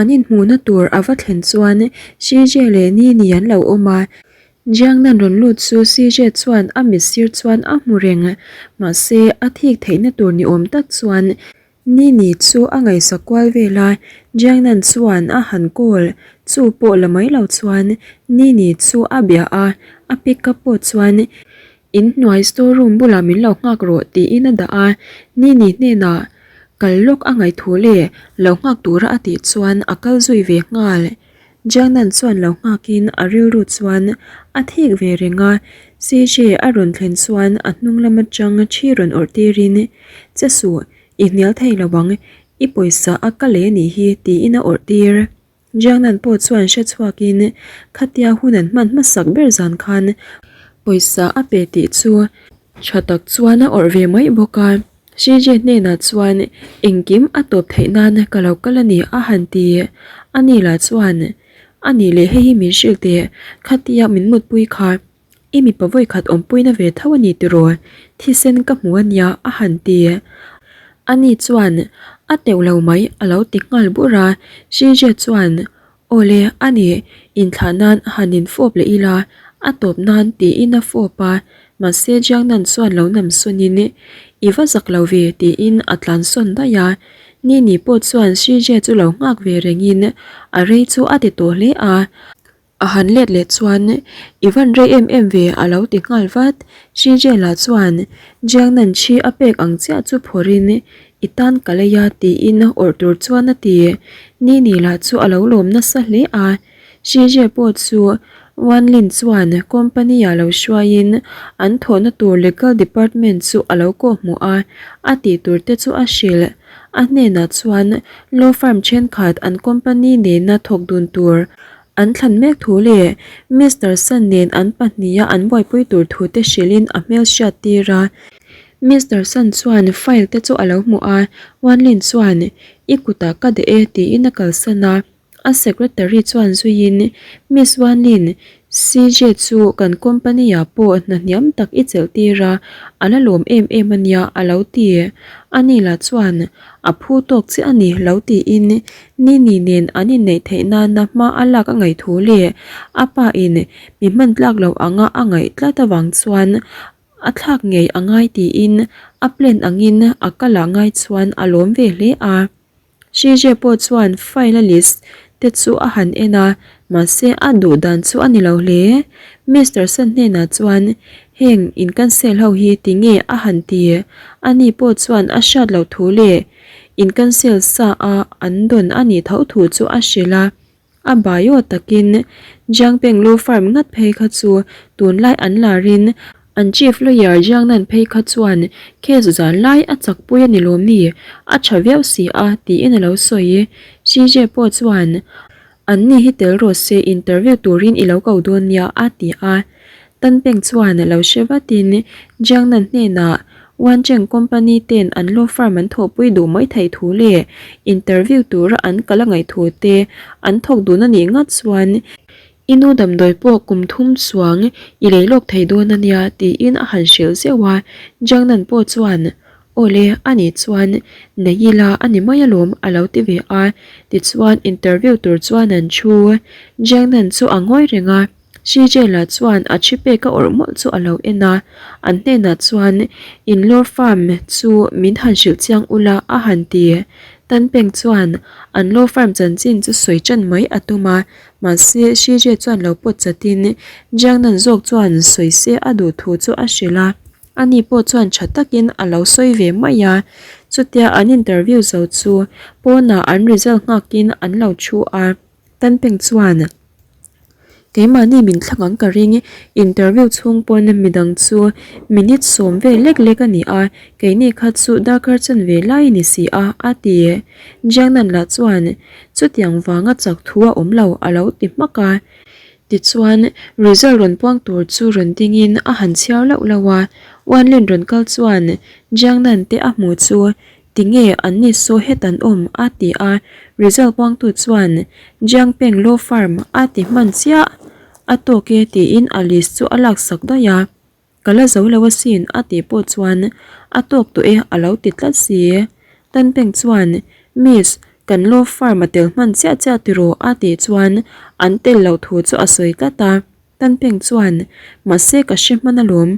An inhmuhna tur a va thlen chuan CJ leh Nini an lo awm a, Jiangnan rawn lut chu CJ chuan a mit sir chuan a hmu reng. Mahse, a thik theihna tur ni awm tak chuan Nini chu a ngaihsak kual vel a, Jiangnan chuan a han call chu pawh la mai lo chuan Nini chu a bia a, a pick up pawh chuan In hnuai store room bulah min lo nghak rawh tiin a dah a, Nini hnenah kal lawk a ngaih thu leh lo nghak tura a tih chuan a kal zui ve nghal. Jiangnan chuan lo nghakin a rilru chuan a thik ve reng a, CJ a rawn thlen chuan a hnung lam atang thi rawn awrh tirin, Che suh, i hnial thei lo ang, i pawisa a kal e nih hi tiin a awrh tir. Jiangnan pawh chuan hre chhuakin khatia hun an hman hmasak ber zan khan pawisa a pe tih chu tha tak chuan a awrh ve mai bawk a. CJ hnenah chuan engkim a tawp theih nan ka lo kal a ni a han ti. Ani lah chuan, Ani leh hei hi min hrilh teh, khatia min mutpui kha I mipa vawikhat awmpuina ve tho a ni tiraw? Thisen ka hmu a nia a han ti. Ani chuan a teuh lo mai a lo ti nghal bur a, Shije chuan Aw le, a ni, inthlah nan han infawp leh ila, a tawp nan tiin a fawp a, mahse Jiangnan chuan lo nam sawnin I va zak lo ve tiin a tlan sawn daih a. Nini pawh chuan Shije chu lo nghak ve rengin a rei chu a ti tawh hle a. A han let leh chuan, I van rei em em ve a lo ti nghal vat. Shijela chuan Jiangnan chi a pek ang chiah chu phawrhin, I tan ka lei a tiin awrh tur chuan a ti. Nini lah chu a lo lawm nasa hle a. Shije pawh chu Wanlin chuan company-ah lo hruaiin an thawhna tur legal department chu a lo kawhhmuh a, a tih tur te chu a hrilh. A hnenah chuan law firm thenkhat an company nena thawk dun tur An thlan mek thu leh Mister Sun nen an pahniha an buaipui tur thu te hrilhin a hmel hriat tir a. Mister Sun chuan file te chu a lo hmuh a, Wanlin chuan, I kutah ka deh e tiin a kalsan a. A secretary chuan zuiin, Miss Wanlin, CJ chu kan company ah pawh hna hniam tak i chelh tir a, a la lawm em em a nia a lo ti. Ani lah chuan, A phu tawk chiah a ni lo tiin Nini nen an inneih theih nana hma a lak a ngaih thu leh a pa in mi hman tlak loh anga a ngaih tlat avang chuan a thlak ngei a ngai tiin a plan angin a kal ah ngai chuan a lawm ve hle a. Shije pawh chuan file a list te chu a han en a, mahse a duh dan chu a ni lo hle. Mister Sun hnenah chuan heng in cancel ho hi tinge a han ti? Ani pawh chuan a hriat loh thu leh In cancel sa a an dawn a nih tho thu chu a hrilh a, a bio takin Jiangpeng Law Firm ngat phei kha chu tunlai an larin an Chief Lawyer Jiangnan phei kha chuan case zan lai a chakpui a ni lawm ni, a tha viau si a tiin a lo sawi. CJ pawh chuan An ni hi tel rawh se interview turin i lo ko dawn nia a ti a. Tan Peng chuan lo hre vatin Jiangnan hnenah Wancheng company ten an law firm an thawhpui duh mai theih thu leh interview tura an kal a ngaih thu te an thawk dun a nih ngat chuan i nu damdawi pawh kum thum chuang i lei lawk thei dawn a nia tiin a han hrilh zeuh a. Jiangnan pawh chuan Aw le, a nih chuan nei ila a ni mai alawm a lo ti ve a, tichuan interview tur chuan an thu. Jiangnan chu a ngawi reng a, Shijela chuan a thi pek a awrh mawlh chu a lo en a, an hnenah chuan in law firm chu min han hrilh chiang ula a han ti. Tan Peng chuan an law firm chanchin chu sawi tan mai a tum a, mahse Shije chuan lo pawt chatin Jiangnan zawk chuan sawi se a duh thu chu a hrilh a. Ani pawh chuan tha takin a lo sawi ve mai a, chutia an interview zo chu pawnah an result nghakin an lo thu a, Tan Peng chuan, Keimahni min thlang ang ka ring, interview chhung pawn midang chu minute sawm vel lek lek a ni a, keini kha chu darkar chanve lai a ni si a, a ti. Jiangnan lah chuan, Chutiang vanga chak thu a awm lo, a lo ti hmak a. Tichuan, result rawn puang tur chu rawn dingin a han chhiar lauh lauh a, Wanlin rawn kal chuan Jiangnan te a hmu chu tinge an ni saw het an awm a ti a, result puangtu chuan Jiangpeng Law Firm a ti hman chiah a tawk e tiin a list chu a laksak daih a. Ka la zo lo asin a tih pawh chuan a tawk tawh e a lo ti tlat si. Tan Peng chuan, Miss, Kan law firm a tel hman chiah chiah tiraw a tih chuan an tel loh thu chu a sawi tlat a. Tanpeng chuan, Mahse ka hre hman alawm,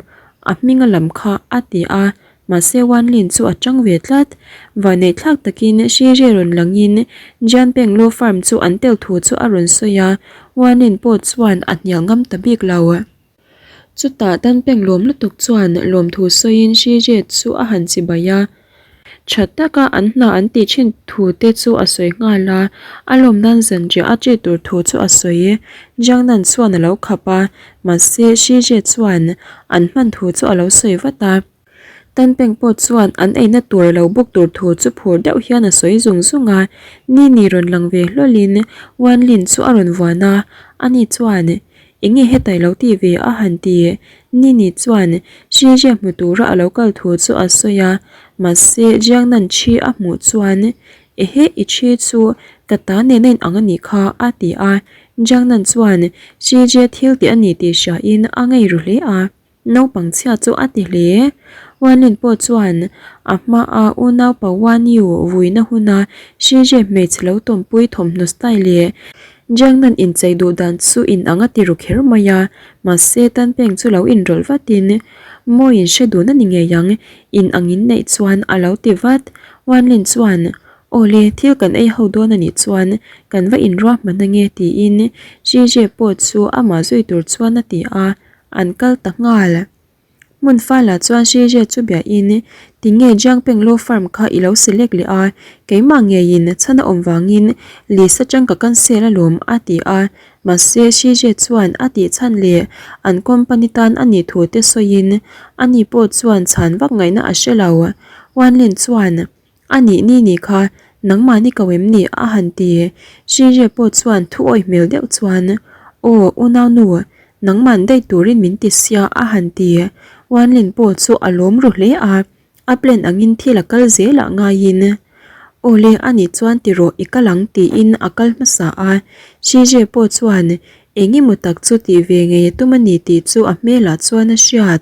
a hming a lam kha a ti a, mahse Wanlin chu a tang ve tlat. Vanneihthlak takin Shiri rawn langin Jianpeng Law Firm chu an tel thu chu a rawn sawi a, Wanlin pawh chuan a hnial ngam ta bik lo. Chutah Tanpeng lawm lutuk chuan lawmthu sawiin Shiri chu a han chibai a. Tha taka an hna an tih thin thu te chu a sawi nghal a, a lawm nan zanriah a ṭih tur thu chu a sawi. Jiangnan chuan a lo khap a, mahse Shijie chuan an hman thu chu a lo sawi vat a. Tanpeng pawh chuan an eina tur a lo buk tur thu chu phur deuh hian a sawi zung zung a, Nini rawn lang ve hlawlin Wanlin chu a rawn vuan a, ani chuan Eng nge heta i lo tih ve a han ti? Nini chuan Xi Jia hmu tura a lo kal thu chu a sawi a, mahse Jiang Nan Chi a hmuh chuan Ehe i Chi chu ka ta nen a inang a nih kha a ti a, Jiang Nan chuan Xi Jia thil tih a ni tih hriain a ngei ru hle a. Naupang chhia chu a ti hle. Wanlin pawh chuan a hmaa unaupa Wanyu vuina huna Shizhe hmeichhe lo tawmpui thawmhnaw style leh Jiangnan inchei duh dan chu inang a ti ru kher mai a, mahse Tanpeng chu lo inrawlh vatin mawiin hre dun a ni ngei ang, inang in neih chuan a lo ti vat. Wanlin chuan, Awle, thil kan ei ho dawn a nih chuan kan va inruahman ange tiin Shizhe pawh chu amah zui tur chuan a ti a. An kal ta nghal. Hmun fala chuan Shizhe chu biahin, Tinge Jiangpeng Law Firm kha i lo select leh a, keimah ngeiin chhan a awm vangin list atang ka cancel alawm a ti a. Mahse Shizhe chuan a tih chhan leh an company tan a nih thu te sawiin ani pawh chuan chhan vak ngaihna a hre lo. Wanlin chuan. A nih ni ni kha nangmahni ko em ni? a han ti. Shizhe pawh chuan thu awih hmel deuh chuan, Aw, unaunu, nangman daih turin min ti sia a han ti. Wanlin pawh chu a lawm ru hle a, a plan angin thil a kal zel ah ngaiin, Aw le, a nih chuan ti rawh i kal ang tiin a kal hmasa a. Shizhe pawh chuan eng emaw tak chu tih ve ngei a tum a ni tih chu a hmelah chuan a hriat.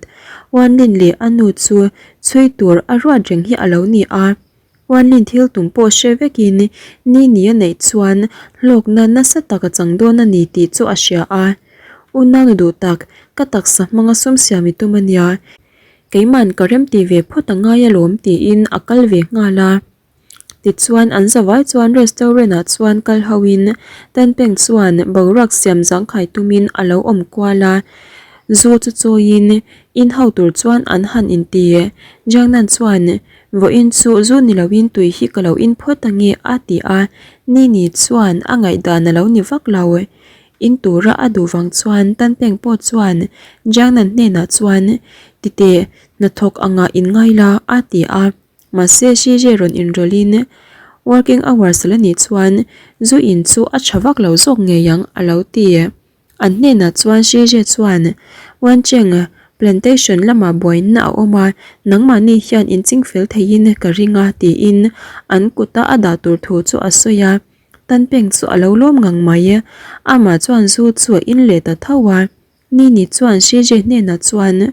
Wanlin leh a nu chu Chhui tur a ruat reng hi a lo ni a, Wanlin thil tum pawh hre vekin ni ni a neih chuan hlawkna nasa tak a chang dawn a ni tih chu a hria a. Unau duh tak, ka taksa hmanga sum siam i tum a nia, keiman ka remti ve phawt a ngai alawm tiin a kal ve nghal a. Tichuan an zavai chuan restaurant ah chuan kal ho in Tanpeng chuan boruak siam zangkhai tumin a lo awm kual a, zu chu chawiin in ho tur chuan an han inti. Jiangnan chuan vawiin chu zu ni loin tui hi ka lo in phawt ange a ti a, Nini chuan a ngaihdan a lo ni vak lo. In tura a duh vang chuan Tanpeng pawh chuan Jiangnan hnenah chuan titeh hnathawk angah in ngai la a ti a. Mahse Shije rawn inrawlhin working hours la nih chuan zu in chu a tha vak lo zawk ngei ang a lo ti. An hnenah chuan Shije chuan Wancheng plantation lamah buaina a awm a, nangmahni hian inching fel theiin ka ring a tiin an kuta a dah tur thu chu a sawi a. Tanpeng chu a lo lawm ngang mai. Amah chuan zu chu a in leh ta tho a. Nini chuan Shiji hnenah chuan,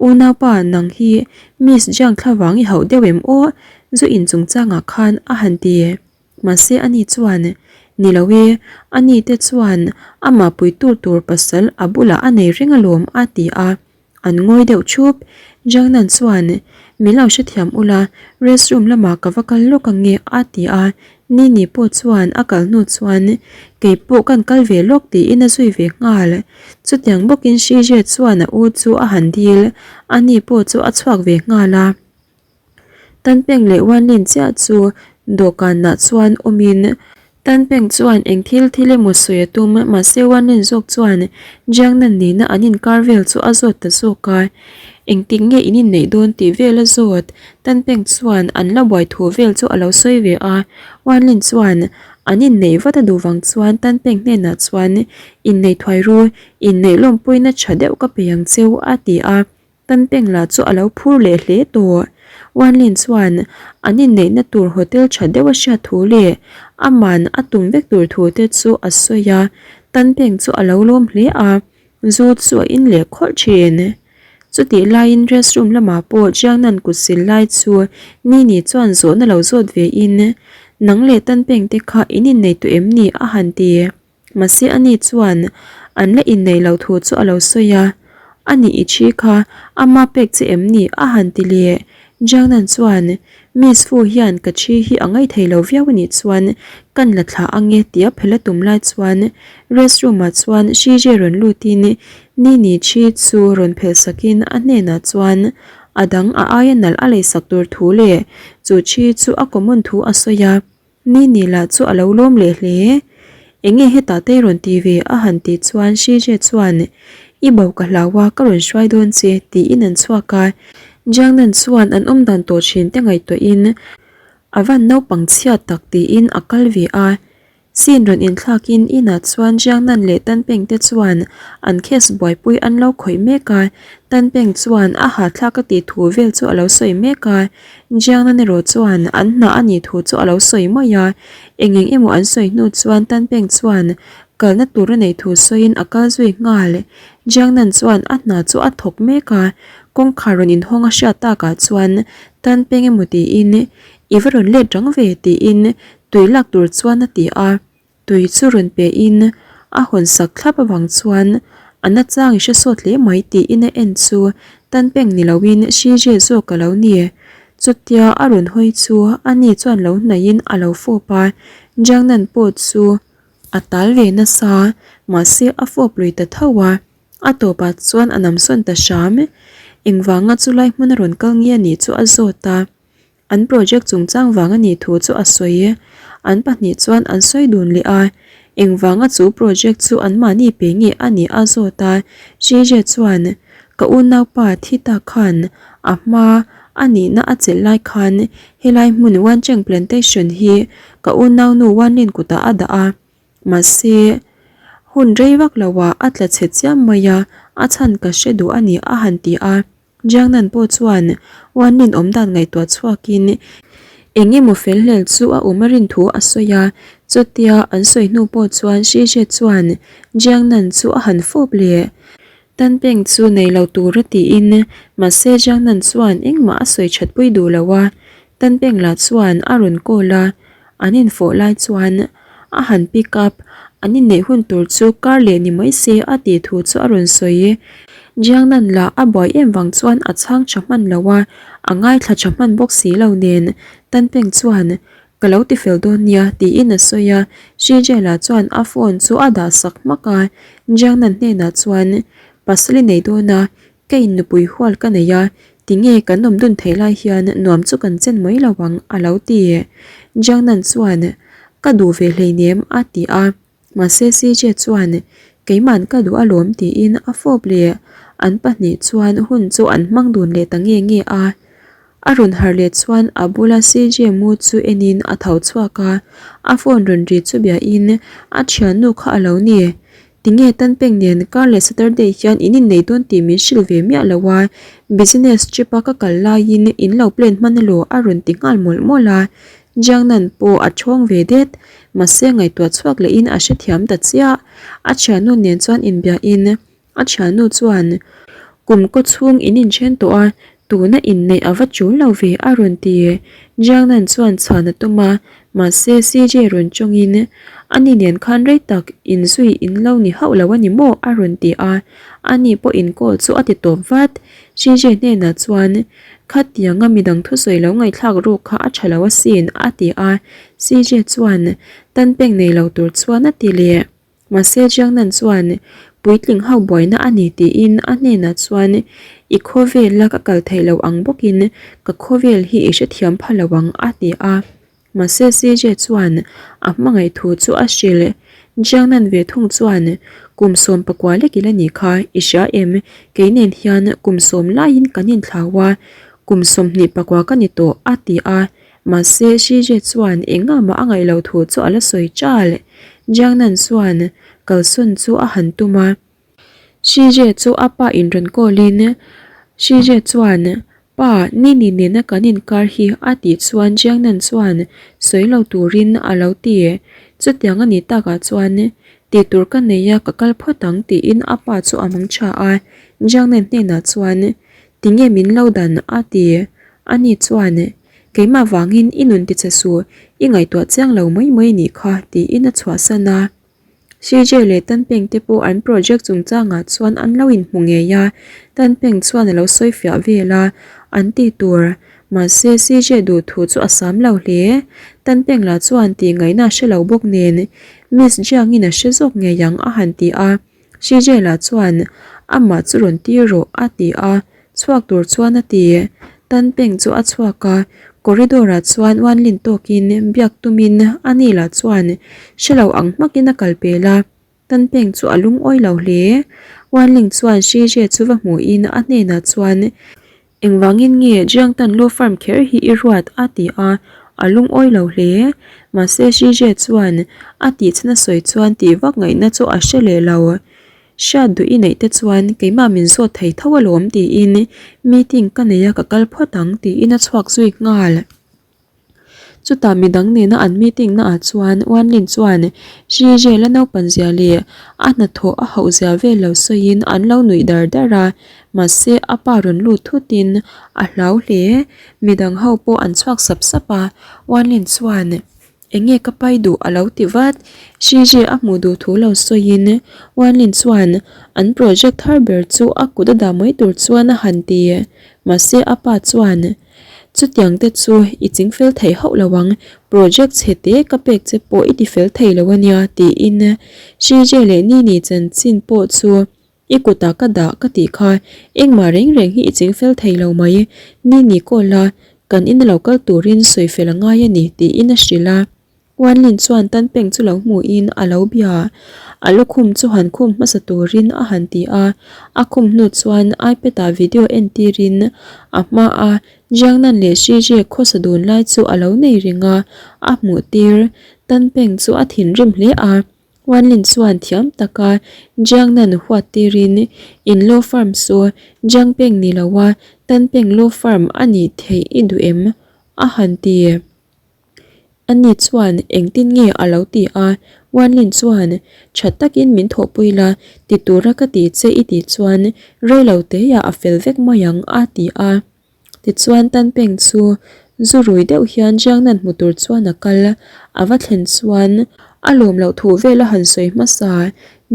Unaupa, nang hi Miss Jiang thlavang i hauh deuh em aw? Zu in chungchangah khan a han ti. Mahse ani chuan, Ni lo e, ani te chuan amah puitu tur pasal a bulah a nei reng alawm a ti a. An ngawi deuh thup. Jiangnan chuan, Min lo hrethiam ula, restroom lamah ka va kal lawk ange a ti a. Nini pawh chuan a kal hnu chuan kei pawh kan kal ve lawk tiin a zui ve nghal. Chutiang bawkin Shizhe chuan a u chu a han dil, ani pawh chu a chhuak ve nghal a. Tanpeng leh Wanlin chiah chu dawhkanah chuan awmin Tanpeng chuan eng thil thil emaw sawi a tum, mahse Wanlin zawk chuan Jiangnan nena an inkar vel chu a zawt ta zawk a. Engtik nge in inneih dawn tih vel a zawt, Tanpeng chuan an la buai thu vel chu a lo sawi ve a. Wanlin chuan an inneih vat a duh vang chuan Tanpeng hnenah chuan inneih thuai ru, inneih lawmpuina tha deuh ka pe ang cheu a ti a. Tanpeng lah chu a lo phur leh hle tawh. Wanlin chuan an inneihna tur hotel tha deuh a hriat thu leh aman a tum vek tur thu te chu a sawi a. Tanpeng chu a lo lawm hle a, zu chu a in leh khawlh thin. Chutih laiin restroom lamah pawh Jiangnan kut sil lai chu Nini chuan zawhna lo zawt ve in. Nang leh Tanpeng te kha in innei tawh em ni? a han ti. Mahse ani chuan an la inneih loh thu chu a lo sawi a, A nih i thi kha ama pek che em ni? a han ti leh. Jiangnan chuan, Miss Fu hian ka thi hi a ngaithei lo viau a nih chuan kan la thlah ang e tia phel a tum lai chuan restroom ah chuan Shijie rawn lutin Nini thi chu rawn phelh sakin a hnenah chuan a dang a aia nalh a leisak tur thu leh chu thi chu a common thu a sawi a. Nini lah chu a lo lawm leh hle. Enge hetah te i rawn ti ve a han tih chuan Shije chuan I bo ka hlau a ka rawn hruai dawn che tiin an chhuak a. Jiangnan chuan an awm dan tawh thin te ngaihtuahin a van naupang chhiat tak tiin a kal ve a. Scene rawn inthlakin inah chuan Jiangnan leh Tanpeng te chuan an case buaipui an lo khawih mek a, Tanpeng chuan a hahthlak a tih thu vel chu a lo sawi mek a, Jiangnan erawh chuan an hna a nih thu chu a lo sawi mai a, eng eng emaw an sawi hnu chuan Tanpeng chuan kalna tur a neih thu sawiin a kal zui nghal. Jiangnan chuan a hna chu a thawk mek a, kawngkhar rawn inhawng a hriat takah chuan Tanpeng emaw tiin i va rawn let rang ve tiin Tui lak tur chuan a ti a, tui chu rawn pe in a hawn sak thlap avang chuan a na chang i hre sawt hle mai tiin a en chu Tanpeng ni lo in Shije zawk a lo ni. Chutia a rawn hawi chu a ni chuan lo hnaih in a lo fawp a, Jiangnan pawh chu a tal ve nasa mahse a fawp lui ta tho a, a tawpah chuan a namsawn ta hram. Engvanga chulai hmun a rawn kal nge a nih chu a zawt a. An project chungchang vang a nih thu chu a sawi. An pahnih chuan an sawi dun leh a, engvanga chu project chu anmahni pe nge a nih a zawt a, Shije chuan, Ka unaupa thi ta khan a hma a nihna a chelh lai khan helai hmun Wancheng Plantation hi ka unaunu Wanlin kutah a dah a, mahse, hun rei vak loah a tla chhe chiam mai a, a chhan ka hre duh a ni a han ti a. Jiangnan pawh chuan Wanlin awm dan ngaihtuah chhuakin eng emaw fel hlel chu a awm a rin thu a sawi a, chutia an sawi hnu pawh chuan Shije chuan Jiangnan chu a han fawp leh. Tanpeng chu nei lo tur a tiin mahse Jiangnan chuan engmah a sawi that pui duh lo a, Tanpeng lah chuan a rawn call a, An infawh lai chuan a han pick up, an inneih hun tur chu kar leh ni mai se a tih thu chu a rawn sawi. Jiangnan lah a buai em vang chuan a chhang tha hman lo a, a ngaithla tha hman bawk si lo nen Tanpeng chuan Ka lo ti fel dawn nia tiin a sawi a, Shijie lah chuan a phone chu a dah sak hmak a, Jiangnan hnenah chuan Pasal i nei dawn a, Ka in nupui hual ka nei a, tinge kan awm dun theih lai hian nuam chu kan chen mai lo ang a lo ti. Jiangnan chuan Ka duh ve hleinem a ti a, mahse CJ chuan Keiman ka duh alawm tiin a fawp leh an pahnih chuan hun chu an hmang dun leh ta nge nge a. A rawn harh leh chuan a bula CJ mu chu enin a tho chhuak a, a phone rawn ri chu biain a thiannu kha a lo ni. Tinge Tanpeng nen kar leh Saturday hian in innei dawn tih min hrilh ve miah lo a, business trip a ka kal laiin in lo plan hman elaw a rawn ti nghal mawlh mawlh a, Jiangnan pawh a thawng ve det, mahse ngaihtuah chhuak lehin a hrethiam ta chiah. A thiannu nen chuan inbiahin A thiannu chuan, Kum kaw chhung in inthen tawh a, tuna inneih a va tul lo ve a rawn ti. Jiangnan chuan chhan a tum a, mahse CJ rawn tawngin, Ani nen khan rei tak inzui in lo ni hauh lo a ni maw? a rawn ti a, ani pawh inkawl chu a ti tawp vat. CJ hnenah chuan, Khatianga midang thusawi lo ngaihthlak ruk kha a tha lo asin, a ti a, CJ chuan tan pek nei lo tur chuan a ti leh. Mahse Jiangnan chuan puitling ho buaina a ni tiin a hnenah chuan I khawvela ka kal theih loh ang bawkin ka khawvel hi i hrethiam pha lo ang a ti a. Mahse CJ chuan a hmangaih thu chu a hrilh. Jiangnan ve thung chuan kum 14 lek ila nih kha i hria em kei nen hian kum sawm laiin kan inthlau a kum 24 ka ni tawh a ti a. Mahse, Shije chuan engah mah a ngaih loh thu chu a la sawi chal. Jiangnan chuan kalsawn chu a han tum a. Shije chu a pa in rawn call in, Shije chuan, Pa, Nini nena kan inkar hi a tih chuan Jiangnan chuan sawi lo turin a lo ti. Chutiang a nih takah chuan tih tur ka nei a ka kal phawt ang tiin a pa chu a mang tha a. Jiangnan hnenah chuan, Tinge min lo dan? a ti. Ani chuan, Keimah vangin i nun tiche suh, I ngaihtuah chiang lo mai mai nih kha, tiin a chhuahsan a. CJ leh Tanpeng te pawh an project chungchangah chuan an lo inhmu ngei a, Tanpeng chuan a lo sawi fiah vel a, an ti tur. Mahse CJ duh thu chu a sam lo hle. Tanpeng lah chuan tih ngaihna a hre lo bawk nen, Miss Jiangin a hre zawk ngei ang a han ti a. Shijela chuan amah chu rawn tir rawh a ti a, chhuak tur chuan a ti. Tan Peng chu a chhuak a, corridor ah chuan uanlin tawkin biak tumin a ni lah chuan hre lo ang hmakin a kal pel a, Tan Peng chu a lungawi lo hle. Uanling chuan Shije chu va hmuhin a hnenah chuan Engvangin nge Jiangtan Law Firm kher hi i ruat? a ti a, a lungawi lo hle. Mahse Shijie chuan a tihchhan a sawi chuan tih vak ngaihna chu a hre leh lo. Hriat duh i neih te chuan keimah min zawt thei tho alawm tiin meeting ka nei a ka kal phawt ang tiin a chhuak zui nghal. Chutah midang nena an meeting naah chuan Wanlin chuan Shi Jela naupan zia leh a hnathawh a hauh zia vel lo sawiin an lo nuih dar dar a, mahse a pa rawn lut thutin a hlau hle. Midang ho pawh an chhuak sap sap a, Wanlin chuan Enge ka pai duh a lo ti vat. Shi Jie a hmuh duh thu lo sawiin Wanlin chuan an project thar ber chu a kut a dah mai tur chuan a han ti. Mahse a pa chuan. Chutiang te chu i ching fel thei hauh lo ang, project chhe te ka pek che pawh i ti fel thei lo ania tiin Shije leh Nini chanchin pawh chu i kutah ka dah ka tih kha engmah reng reng hi i ching fel thei lo mai, Nini call a kan ina lo kal turin sawi fel a ngai a ni tiin a hrilh a. Wanlin chuan Tanpeng chu lo hmuhin a lo bia. A lukhum chu han khum hmasa turin a han ti a, a khum hnu chuan iPad-ah video entirin a hmaa Jiangnan leh Shijie khawsa dun lai chu a lo nei reng a, a hmuh tir. Tanpeng chu a thinrim hle a, Wanlin chuan thiam taka Jiangnan huat tirin in law firm chu Jiangpeng ni loa Tanpeng law firm a nih theih i duh em? a han ti. Ani chuan engtin nge a lo ti a, Wanlin chuan tha takin min thawhpui la, ti tura ka ti che i tih chuan reilo teiah a fel vek mai ang a ti a. Tichuan Tanpeng chu zu rui deuh hian Jiangnan hmu tur chuan a kal, a va thlen chuan a lawm loh thu vel a han sawi hmasa,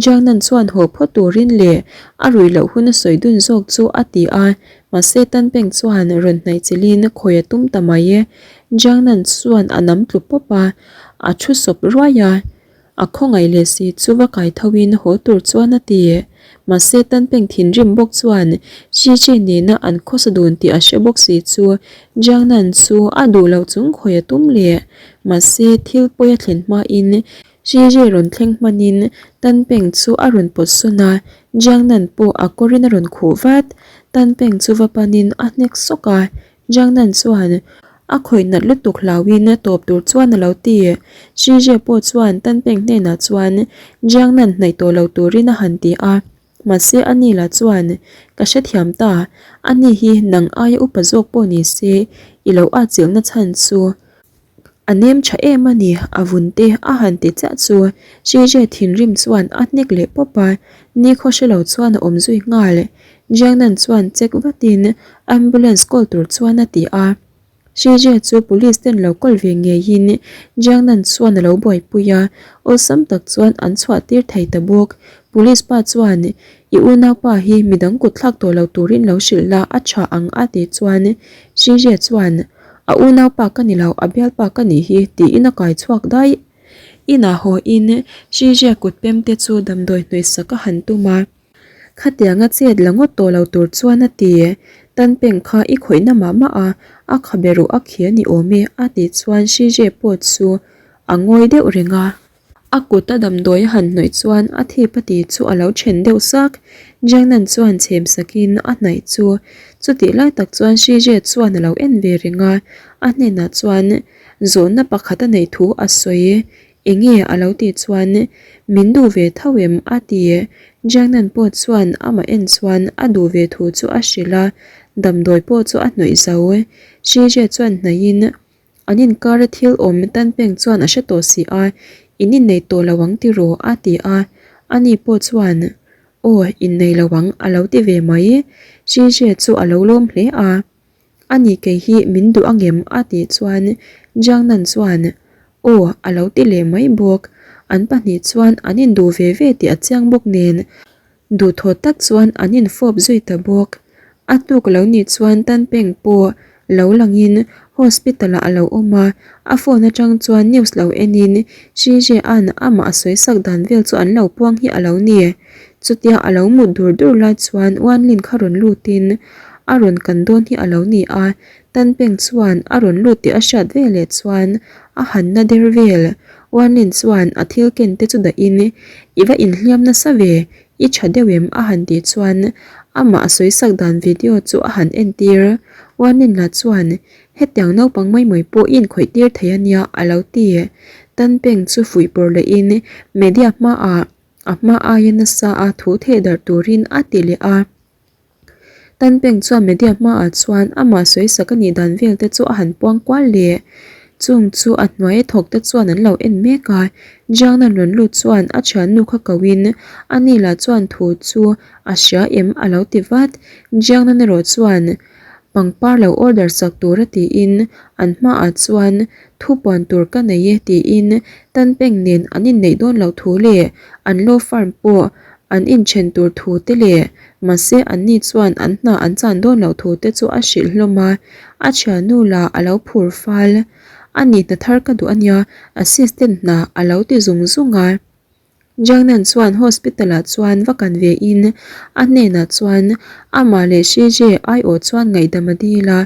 Jiangnan chuan haw phawt turin leh a rui loh hun a sawi dun zawk chu a ti a, Mahse Tanpeng chuan rawn hnaih chilhin khawi a tum ta mai e. Jiangnan chuan a nam tlu pawp a, a thu sawp ruai a. A khawngaih leh si chu va kai tho in haw tur chuan a ti. Mahse Tanpeng thinrim bawk chuan Xi Chi nena an khawsa dun tih a hre bawk si chu Jiangnan chu a duh loh chung khawi a tum leh. Mahse thil pawi a thlen hma in Xi rawn thleng hmanin Tan Peng chu a rawn pawt sawn a, Jiang Nan pawh a kawrin a rawn khuh vat. Tan Peng chu va panin a hnek sawk a, Jiang Nan chuan a khawih nat lutuk hlauhin tawp tur chuan a lo ti. Xi pawh chuan Tan Peng hnenah chuan Jiang Nan hnaih tawh lo turin a han ti a, mahse a ni lah chuan ka hrethiam ta, ani hi nang aia upa zawk pawh ni se i lo atchilhna chhan chu A nem tha em a ni, a vun te a han ti chiah chu JJ thinrim chuan a hnek leh pawp a, nikhaw hre lo chuan a awm zui nghal. Jiangnan chuan check vatin ambulance call tur chuan a ti a. JJ chu police ten lo call ve ngeiin Jiangnan chuan a lo buaipui a, awlsam tak chuan an chhuah tir thei ta bawk. Police pa chuan I unaupa hi midang kut thlak tawh lo turin lo hrilh la a tha ang a tih chuan JJ chuan A unaupa ka ni lo, a bialpa ka nih hi, tiin a kai chhuak daih. Inah haw in Shijie kut pem te chu damdawi hnawih sak a han tum a. Khatianga chet la ngawt tawh lo tur chuan a ti. Tan peng kha i khawihna mah mah a, a khabe ruh a khi a ni awm e, a tih chuan Shijie pawh chu a ngawi deuh reng a. A kut a damdawi a han hnawih chuan a thip a ti chu a lo then deuh sak. Jiangnan chuan chhem sakin a hnaih chu chutih lai tak chuan Shijie chuan a lo en ve reng a, a hnenah chuan zawhna pakhat a neih thu a sawi. Enge a lo tih chuan min duh ve tho em a ti. Jiangnan pawh chuan amah en chuan a duh ve thu chu a hrilh a, damdawi pawh chu a hnawih zo. Shijie chuan hnaihin An inkara thil awm tan peng chuan a hre tawh si a, In innei tawh lo ang tiraw? a ti a. Ani pawh chuan, Aw, innei lo ang, a lo ti ve mai. Xi chu a lo lawm hle a. Ani kei hi min duh angem? a tih chuan Jiang Nan chuan, Aw a lo ti leh mai bawk. An pahnih chuan an induh ve ve tih a chiang bawk nen Duhthawh tak chuan an infawp zui ta bawk. A tuk lo nih chuan Tanpeng pawh lo langin hospital ah a lo awm a, a phone atang chuan news lo enin Shije-a'n amah a sawisak dan vel chu an lo puang hi a lo ni. Chutia a lo mut dur dur lai chuan Wanlin kha rawn lutin a rawn kan dawn hi a lo ni a, Tanpeng chuan a rawn lut tih a hriat veleh chuan a han na der vel. Wanlin chuan a thil ken te chu dahin, I va inhliam nasa ve, i tha deuh em? a han tih chuan amah a sawisak dan video chu a han entir. Wanlin lah chuan, Hetiang naupang mai mai pawh i inkhawih tir thei a nia, a lo ti. Tanpeng chu fuih pawr lehin media hmaah a hma aia nasa a thu theh darh turin a ti leh a. Tanpeng chuan media hmaah chuan amah sawisak a nih dan vel te chu a han puang kual leh. Chung chu a hnuai thawk te chuan an lo en mek a, Jiangnan rawn lut chuan a thiannu kha ko in a ni lah chuan thu chu a hria em a lo ti vat. Jiangnan erawh chuan pangpar lo order sak tur a tiin an hmaah chuan thu puan tur ka nei e tiin Tanpeng nen an inneih dawn loh thu leh an law firm pawh an inthen tur thu te leh Mahse anni chuan an hna an chan dawn loh thu te chu a hrilh hlawm a, a thiannu lah a lo phur fal. A ni hna thar ka duh ania, assistant hna a lo ti zung zung a. Jiangnan chuan hospital ah chuan va kan ve in a hnenah chuan amah leh Shijie aiawh chuan ngaihdam a dil a,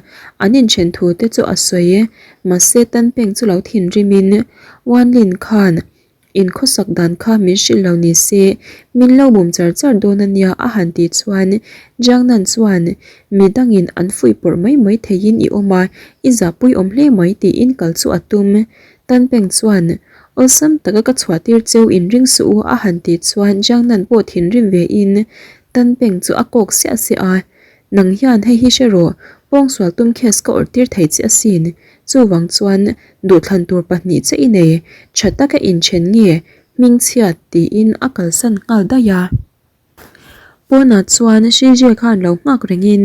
an inthen thu te chu a sawi. Mahse Tanpeng chu lo thinrim in Wanlin khan In khawsak dan kha min hrilh lo ni se, min lo bum char char dawn a nia a han tih chuan Jiangnan chuan mi dangin an fuih pawrh mai mai theiin i awm a, i zahpui awm hle mai tiin kal chu a tum. Tanpeng chuan awlsam taka ka chhuah tir cheu in ring suh u a han tih chuan Jiangnan pawh thinrim ve in Tanpeng chu a kawk siah siah a, Nang hian hei hi hre rawh, pawngsual tum case ka awrh tir thei che asin. Chuvang chuan duhthlan tur pahnih che i nei, tha taka inthen nge, hmingchhiat tiin a kalsan nghal daih a. Pawnah chuan Shijie khan lo nghak rengin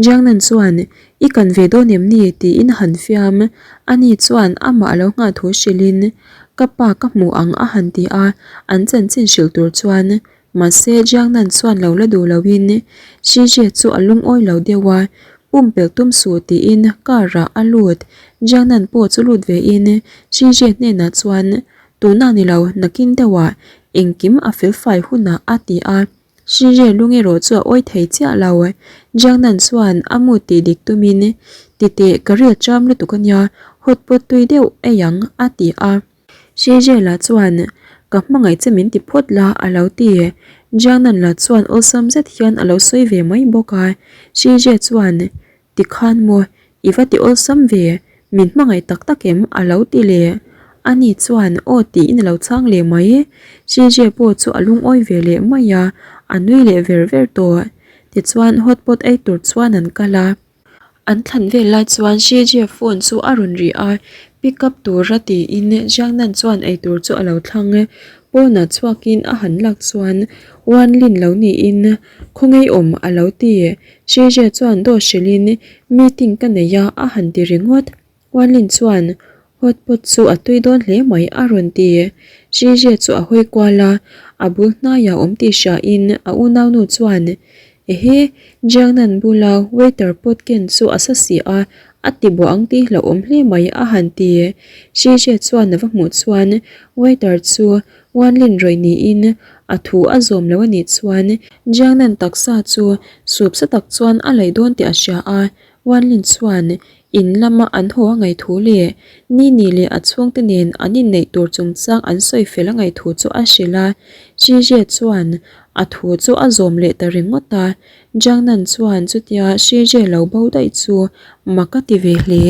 Jiangnan chuan I kan ve dawn em ni? tiin a han fiam. Ani chuan amah a lo nghah thu hrilhin Ka pa ka hmu ang a han ti a, an chanchin hrilh tur chuan Mahse, Jiangnan chuan lo la duh loin Shijie chu a lungawi lo deuh a, pumpelh tum suh tiin car ah a lut. Jiangnan pawh chu lut vein Shijie hnenah chuan, Tunah ni lo, nakin deuhah engkim a felfai hunah a ti a. Shijie lung erawh chu a awi thei chiah lo. Jiangnan chuan a mu tih dik tumin, Titeh, ka ril cham lutuk a nia, hot pot tui deuh ei ang a ti a. Shejela chuan, Ka hmangaih che min ti phawt la, a lo ti. Jiangnan la chuan awlsam zet hian a lo sawi ve mai bawk a. Sheje chuan, Tikhan maw, i va ti awlsam ve, min hmangaih tak tak em? a lo ti leh. Ani chuan, Aw tiin a lo chhang leh mai. Sheje pawh chu a lungawi ve leh mai a, a nui leh ver ver tawh. Tichuan hotpot ei tur chuan an kal a. An thlan vel lai chuan Shijie phone chu a rawn ri a, pick up tura tiin Jiangnan chuan eitur chu a lo thlang. Pawnah chhuakin a han lak chuan Wan Lin lo niin khawngaih awm a lo ti. Shijie chuan dawt hrilhin meeting ka nei a a han ti ringawt. Wanlin chuan, Hot pot chu a tui dawn hle mai a rawn ti. Zhizhe chu a hawi kual a, a bul hnaiah awm tih hriain a unaunu chuan, Ehe, Jiangnan bula waiter pot ken chu a sa si a, a ti buah ang tih hlauhawm hle mai a han ti. Zhizhe chuan a va hmuh chuan waiter chu Wanlin rawih niin a thu a zawm lo a nih chuan Jiangnan taksa chu sup sa tak chuan a laih dawn tih a hria a, Wanlin chuan In lama an haw a ngaih thu leh Nini leh a chhungte nen an inneih tur chungchang an sawi fel a ngaih thu chu a hrilh a. Shijie chuan a thu chu a zawm leh ta ringawt a. Jiangnan chuan chutia Shijie lo bo daih chu mak a ti ve hle.